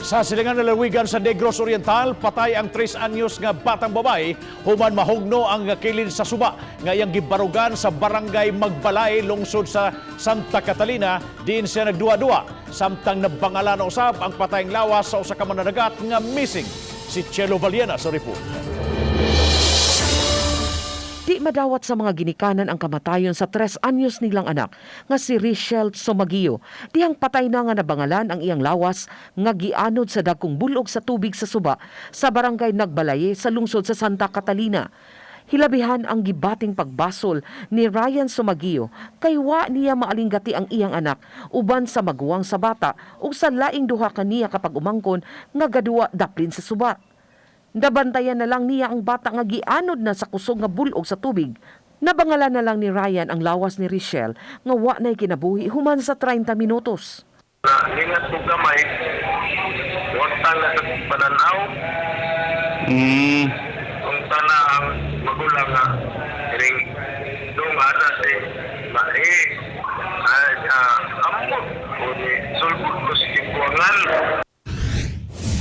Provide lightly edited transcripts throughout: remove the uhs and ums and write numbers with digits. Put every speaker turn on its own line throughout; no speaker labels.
Sa silingan ng lalawigan sa Negros Oriental, patay ang 3 anyos nga batang babae human mahugno ang kilid sa suba nga iyang gibarugan sa Barangay Magbalay, lungsod sa Santa Catalina, diin siya nagduwa-duwa. Samtang nabangalan na usab ang patayng lawas sa usa ka mananagat nga missing. Si Chelo Valiena sa report.
Di madawat sa mga ginikanan ang kamatayon sa 3 anyos nilang anak nga si Richelle Somagio. Dihang patay na nga nabangalan ang iyang lawas nga gianod sa dagkong bulog sa tubig sa suba sa Barangay Nagbalaye sa lungsod sa Santa Catalina. Hilabihan ang gibating pagbasol ni Ryan Somagio kay wa niya maalinggati ang iyang anak uban sa maguwang sa bata ug sa laing duha kaniya kapag umangkon nga gaduwa daplin sa suba. Nabantayan na lang niya ang bata nga gianod na sa kusog nga bulog sa tubig. Nabangalan na lang ni Ryan ang lawas ni Richelle nga wa na'y kinabuhi human sa 30 minutos.
Na lingat ko gamay, wagta na sa pananaw. Kung sana ang magulang nga ring dong ana si mae ay amot o ni sulbot ko sa tigbuangan.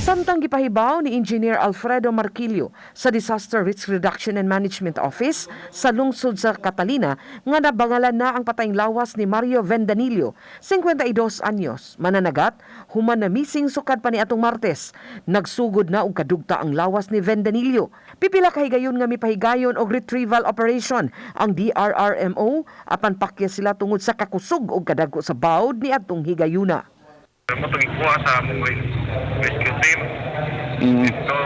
Samtang gipahibaw ni Engineer Alfredo Marquillo sa Disaster Risk Reduction and Management Office sa lungsod sa Catalina nga nabangalan na ang patayng lawas ni Mario Vendanillo, 52 anyos, mananagat, human na missing sukad pa ni atong Martes. Nagsugod na og kadugta ang lawas ni Vendanillo. Pipila ka higayon nga mipahigayon og retrieval operation ang DRRMO apan pakya sila tungod sa kakusog og kadagko sa bawd ni atong higayuna.
Mo itong ikuha sa among rescue team dito.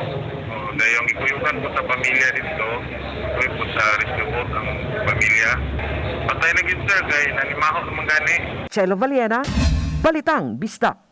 Oh, dahil yung ikuyugan po sa pamilya dito, kuy po sa rescue boat ang pamilya. Patay na gid, sir, kay nanimaho naman gani.
Chelo Valiena, Balitang Bisdak.